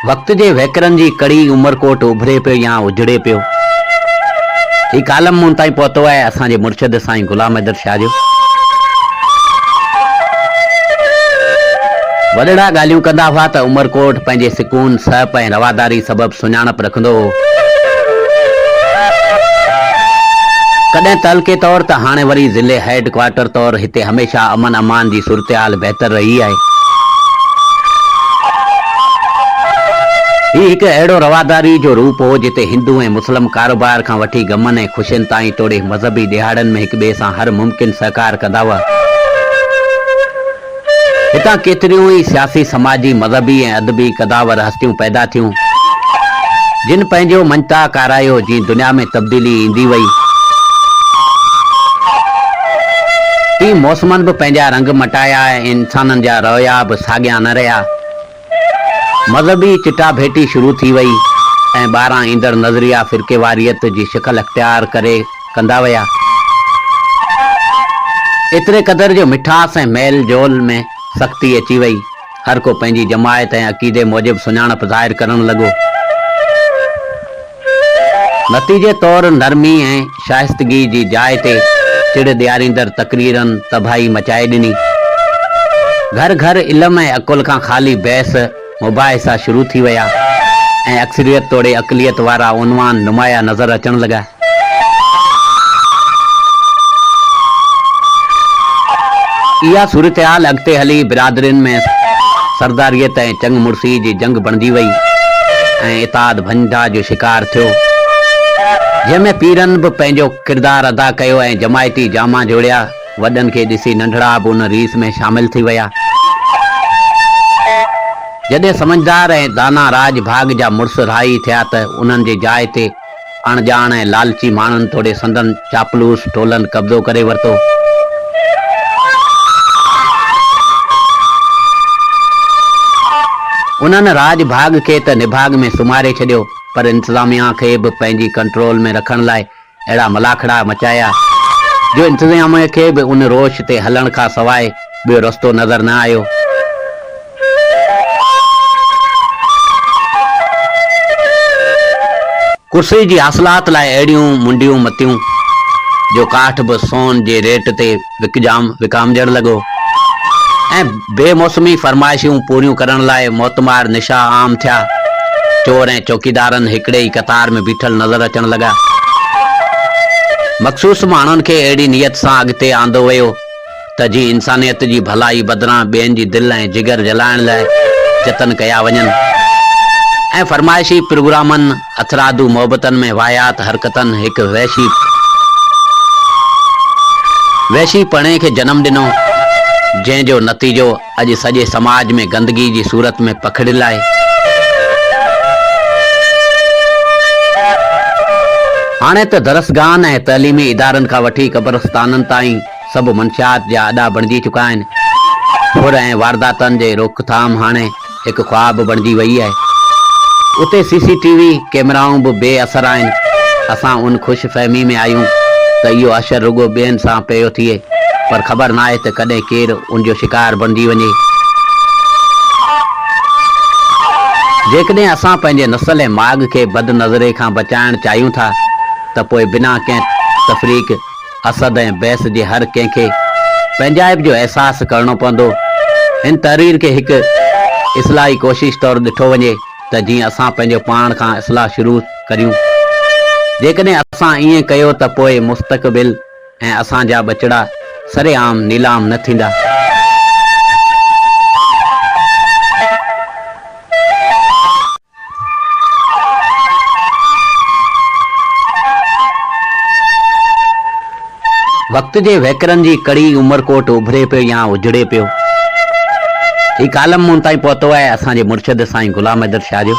وقت جي وهڪرن جي ڪڙي عمرڪوٽ اڀري پيو يا اجڙي پيو. هي ڪالم مون تائين پهتو آهي اسان جي مرشد سائين غلام حيدر شاهه جو. وڏڙا ڳالهيون ڪندا هئا ته عمرڪوٽ پنهنجي سڪون، سهپ ۽ رواداري سبب سڃاڻپ رکندو هو. ڪڏهن تعلقي طور ته هاڻي وري ضلعي هيڊ ڪوارٽر طور هتي هميشه امن امان جي صورتحال بهتر رهي آهي. هي هڪ اهڙو رواداري جو روپ هو جتي هندو ۽ مسلم ڪاروبار کان وٺي غمن ۽ خوشين تائين توڙي مذهبي ڏهاڙن ۾ هڪ ٻئي سان هر ممڪن سهڪار ڪندا هئا. هتان ڪيتريون ئي سياسي، سماجي، مذهبي ۽ ادبي قداور هستيون پيدا ٿيون، جن پنهنجو مڃتا ڪارايو، جيئن دنيا ۾ تبديلي ايندي وئي، تيئن موسمن به پنهنجا رنگ مٽايا ۽ انسانن جا رويا به ساڳيا نه رهيا. مذهبي چٽاڀيٽي شروع ٿي وئي ۽ ٻاهران ايندڙ نظريا فرقيواريت جي شڪل اختيار ڪري ڪندا ويا. ايتري قدر جو مٺاس ۽ ميل جول ۾ سختي اچي وئي. هر ڪو پنهنجي جماعت ۽ عقيدي موجب سڃاڻپ ظاهر ڪرڻ لڳو. نتيجي طور نرمي ۽ شائستگي جي جاء تي چڙ ڏياريندڙ تقريرن تباهي مچائي ڏني. گهر گهر علم ۽ عقل کان خالي بحث مباحثا شروع ٿي ويا ۽ اڪثريت توڙي اقليت وارا عنوان نمايان نظر اچڻ لڳا. اها صورتحال اڳتي هلي برادرين ۾ سرداريت ۽ چڱ مڙسي جي جنگ بڻجي وئي ۽ اتحاد ڀڃ-ڊاهه جو شڪار ٿيو، جنهن ۾ پيرن به پنهنجو ڪردار ادا ڪيو ۽ جماعتي جاما جوڙيا، وڏن کي ڏسي ننڍڙا به ان ريس ۾ شامل ٿي ويا. جڏهن سمجهدار ۽ دانا راڄ ڀاڳ جا مڙس راهي ٿيا ته انهن جي جاء تي اڻڄاڻ ۽ لالچي ماڻهن توڙي سندن چاپلوس ٽولن قبضو ڪري ورتو. انهن راڄ ڀاڳ کي ته نڀاڳ ۾ سمهاري ڇڏيو پر انتظاميا کي به پنهنجي ڪنٽرول ۾ رکڻ لاء اهڙا ملاکڙا مچايا جو انتظاميا کي به ان روش تي هلڻ کان سواء ٻيو رستو نظر نه آيو. ڪرسي جي حاصلات لاء اهڙيون منڊيون متيون جو ڪاٺ به سون جي ريٽ تي وڪجام وڪامجڻ لڳو ۽ بي موسمي فرمائشون پوريون ڪرڻ لاء موتمار نشا عام ٿيا. چور ۽ چوڪيدارن هڪڙي ئي قطار ۾ بيٺل نظر اچڻ لڳا. مخصوص ماڻهن کي اهڙي نيت سان اڳتي آندو ويو. ته جيئن انسانيت جي ڀلائي بدران ٻين جي دل ۽ جگر جلائڻ لاء جتن ڪيا وڃن ۽ فرمائشي پروگرامن، هٿرادو محبتن ۾ واهيات حرڪتن هڪ وحشي وحشي پڻي کي جنم ڏنو، جنهن جو نتيجو اڄ سڄي سماج ۾ گندگي جي صورت ۾ پکڙيل آهي. هاڻي ته درسگاهن ۽ تعليمي ادارن کان وٺي قبرستانن تائين سڀ منشيات جا اڏا بڻجي چڪا آهن. ڦر ۽ وارداتن جي روڪٿام هاڻي هڪ خواب بڻجي وئي آهي. اتي سي سي ٽي وي ڪيمرائون به بي اثر آهن. اسان ان خوش فهمي ۾ آهيون ته اهو حشر رڳو ٻين سان پيو ٿئي پر خبر ناهي ته ڪڏهن ڪير ان جو شڪار بڻجي وڃي. جيڪڏهن اسان پنهنجي نسل ۽ ماڳ کي بدنظري کان بچائڻ چاهيون ٿا ته پوء بنا ڪنهن تفريق، حسد ۽ بحث جي هر ڪنهن کي پنهنجائپ جو احساس ڪرڻو پوندو. هن تحرير کي هڪ اصلاحي ڪوشش طور ڏٺو وڃي ته جيئن اسان پنهنجو پاڻ کان اصلاح شروع ڪريون. جيڪڏهن اسان ائين ڪيو ته پوء مستقبل ۽ اسان جا ٻچڙا سرعام نيلام نه ٿيندا. وقت جي وهڪرن جي ڪڙي عمرڪوٽ اڀري پيو يا اجڙي پيو. هي ڪالم مون تائين پهتو آهي اسان جي مرشد سائين غلام حيدر شاهه جو.